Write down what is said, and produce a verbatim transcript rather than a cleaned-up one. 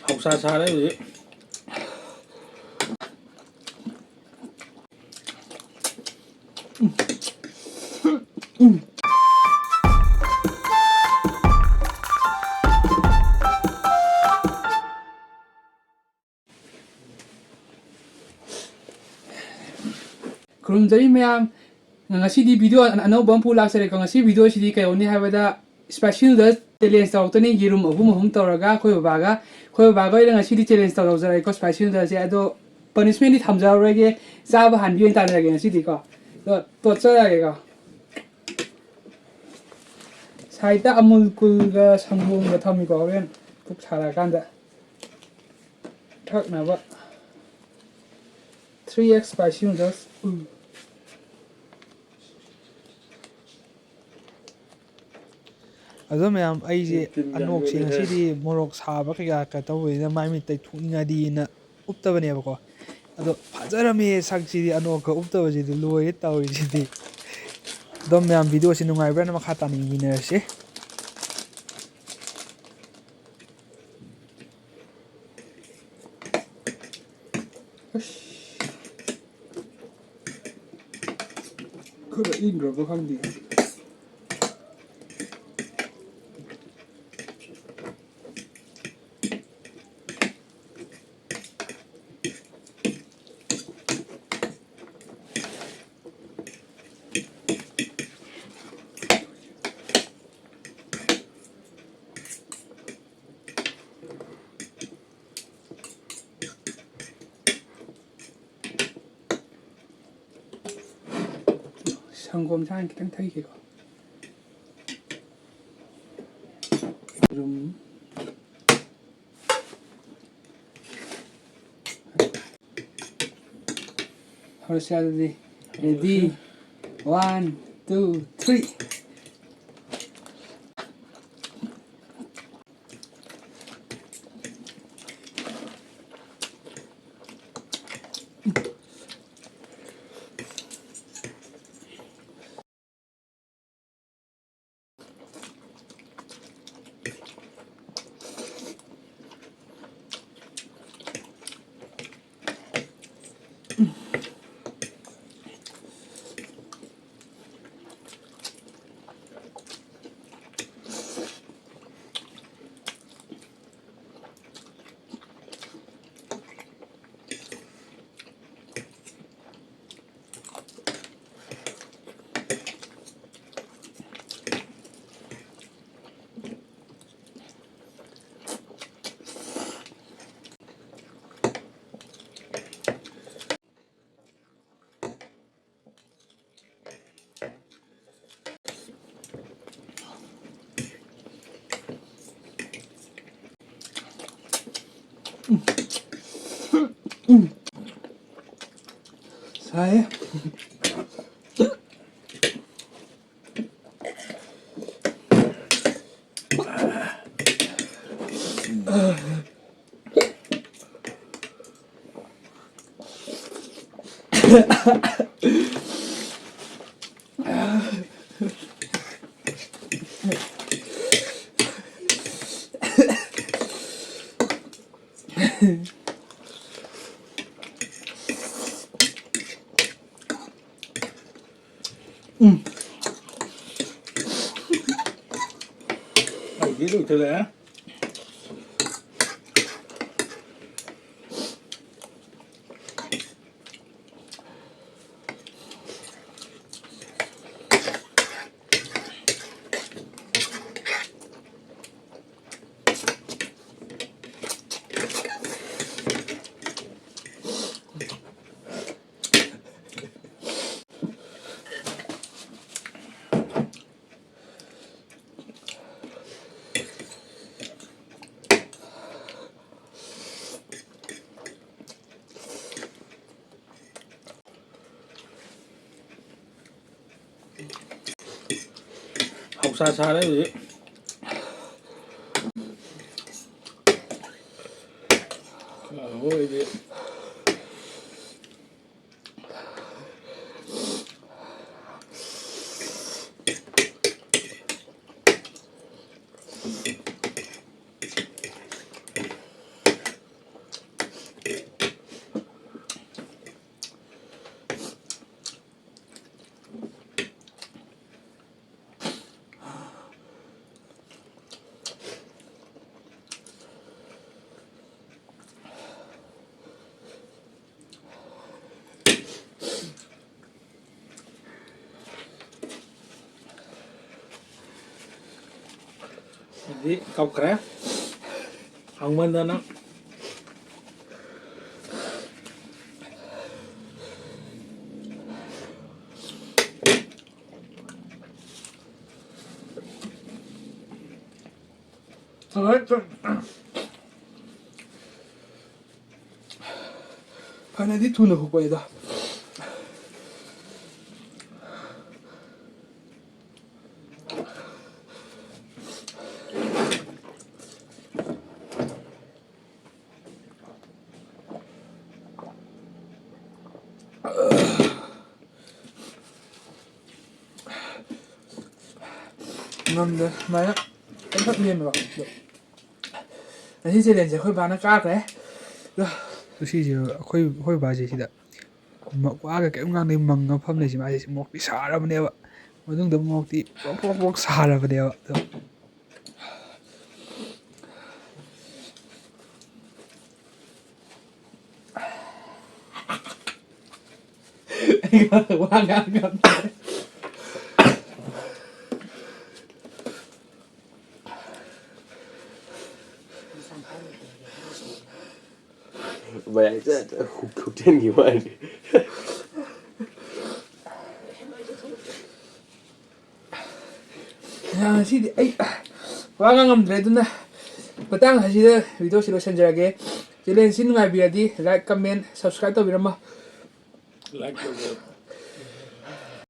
ꯍꯥꯎꯁꯥ ꯁꯥꯔꯦ ꯍꯧꯖꯤꯛ꯫ ꯈꯨꯔꯨꯝꯖꯔꯤ ꯃꯌꯥꯝ꯫ ꯉꯁꯤꯗꯤ video ꯑꯅꯧꯕ ꯑꯃ ꯄꯨ ꯂꯥꯛꯆꯔꯦꯀꯣ꯫ ꯉꯁꯤ videoꯁꯤꯗꯤ ꯀꯩꯗꯧꯅꯤ ꯍꯥꯏꯕꯗ, spicy noodles challenge ꯇꯧꯔꯛꯇꯣꯏꯅꯤ꯫ ꯌꯦꯔꯨꯝ ꯑꯍꯨꯝ ꯑꯍꯨꯝ ꯇꯧꯔꯒ ꯑꯩꯈꯣꯏ ꯕꯕꯥꯒ, ꯑꯩꯈꯣꯏ ꯕꯕꯥꯒ ꯑꯩꯅ ꯉꯁꯤꯗꯤ challenge ꯇꯧꯖꯔꯒꯦꯀꯣ spicy noodlesꯁꯦ꯫ ꯑꯗꯣ punishmentꯗꯤ ꯊꯝꯖꯔꯔꯣꯏꯒꯦ, ꯆꯥꯕ ꯍꯥꯟꯕꯤ ꯑꯣꯏꯅ ꯇꯥꯟꯅꯔꯒꯦ ꯉꯁꯤꯗꯤꯀꯣ꯫ ꯑꯗꯣ ꯇꯣꯠꯆꯔꯒꯦꯀꯣ꯫ Sideꯇ Amul Coolꯒ ꯁꯪꯒꯣꯝꯒ ꯊꯝꯃꯤꯀꯣ, ꯍꯣꯔꯦꯟ ꯄꯨꯛ ꯁꯥꯔꯛꯑꯀꯥꯟꯗ ꯊꯛꯅꯕ꯫ Three X spicy noodles꯫ ꯎꯝ꯫ ꯑꯗꯣ ꯃꯌꯥꯝ, ꯑꯩꯁꯦ ꯇꯤꯟ ꯌꯥꯝ ꯑꯅꯣꯛꯁꯦ ꯌꯣꯠꯂꯤꯍꯦ꯫ ꯉꯁꯤꯗꯤ ꯃꯣꯔꯣꯛ ꯁꯥꯕ ꯀꯩꯀꯥ ꯀꯩ ꯇꯧꯕꯅꯤꯅ ꯃꯥꯏ ꯃꯤꯠ ꯇꯩꯊꯣꯛꯅꯤꯡꯉꯗꯤꯅ ꯎꯞꯇꯕꯅꯦꯕꯀꯣ꯫ ꯑꯗꯣ ꯐꯖꯔꯝꯃꯦ ꯁꯛꯁꯤꯗꯤ, ꯑꯅꯣꯛꯀ ꯎꯞꯇꯕꯁꯤꯗꯤ ꯂꯣꯏꯔꯦ ꯇꯧꯔꯤꯁꯤꯗꯤ꯫ ꯑꯗꯣ ꯃꯌꯥꯝ videoꯁꯤ ꯅꯨꯡꯉꯥꯏꯕ꯭ꯔꯅ ꯃꯈꯥ ꯇꯥꯅ ꯌꯦꯡꯃꯤꯟꯅꯔꯁꯤ꯫ ꯑꯁ꯫ ꯈꯔ ꯏꯪꯈ꯭ꯔꯕ ꯈꯪꯗꯦ꯫ ꯁꯪꯒꯣꯝꯁꯦ ꯍꯥꯟꯅ ꯈꯤꯇꯪ ꯊꯛꯈꯤꯒꯦꯀꯣ꯫ ꯌꯦꯔꯨꯝ꯫ ꯍꯧꯔꯁꯤ ꯑꯗꯨꯗꯤ꯫ Ready? One, two, three. ꯌꯥꯏꯌꯦ꯫ ꯎꯝ꯫ ꯑꯩꯗꯤ ꯂꯣꯏꯊꯣꯛꯂꯛꯑꯦ꯫ ꯍꯧꯁꯥ ꯁꯥꯔꯦ ꯍꯧꯖꯤꯛ꯫ ꯑꯔꯣꯏꯕꯤ꯫ ꯁꯤꯗꯤ ꯀꯞꯈ꯭ꯔꯦ꯫ ꯍꯥꯎꯃꯟꯗꯅ꯫ ꯐꯅꯗꯤ ꯊꯨꯅ ꯍꯨꯞꯄꯛꯑꯦꯗ꯫ ꯉꯝꯗꯦ ꯁꯨꯃꯥꯏꯅ ꯀꯟꯈꯠ ꯂꯦꯝꯃꯦꯕ꯫ ꯑꯗꯣ ꯉꯁꯤ ꯆꯦꯂꯦꯟꯖꯁꯦ ꯑꯩꯈꯣꯏ ꯕꯥꯅ ꯀꯥꯈ꯭ꯔꯦ꯫ ꯑꯗꯣ ꯉꯁꯤꯁꯦ ꯑꯩꯈꯣꯏ ꯑꯩꯈꯣꯏ ꯕꯥꯁꯦ ꯁꯤꯗ ꯃ- ꯋꯥꯒ ꯀꯔꯤꯝ ꯉꯥꯡꯗꯦ, ꯃꯪꯉ ꯐꯝ ꯂꯩꯁꯦ꯫ ꯃꯥꯁꯦ ꯃꯣꯔꯣꯛꯇꯤ ꯁꯥꯔꯕꯅꯦꯕ꯫ ꯃꯅꯨꯡꯗ ꯃꯣꯔꯣꯛꯇꯤ ꯄ꯭ꯔꯣꯛ ꯄ꯭ꯔꯣꯛ ꯄ꯭ꯔꯣꯛ ꯁꯥꯔꯕꯅꯦꯕ꯫ ꯑꯗꯣ ꯑꯩ ꯋꯥ ꯉꯥꯡ ꯉꯝꯗ꯭ꯔꯦ꯫ ꯃꯌꯥꯏ ꯆꯠ ꯆꯠ ꯍꯨꯛ-, ꯍꯨꯛꯆꯟꯈꯤꯕ ꯋꯥꯅꯤ꯫ ꯉꯁꯤꯗꯤ ꯑꯩ ꯋꯥ ꯉꯥꯡ ꯉꯝꯗ꯭ꯔꯦ, ꯑꯗꯨꯅ ꯃꯇꯥꯡ ꯑꯁꯤꯗ ꯚꯤꯗꯤꯑꯣꯁꯤ ꯂꯣꯏꯁꯤꯟꯖꯔꯒꯦ꯫ ꯆꯦꯂꯦꯟꯖꯁꯤ ꯅꯨꯡꯉꯥꯏꯕꯤꯔꯗꯤ like, comment, subscribe ꯇꯧꯕꯤꯔꯝꯃꯣ꯫ Like ꯇꯧꯕꯤꯔꯝꯃꯣ꯫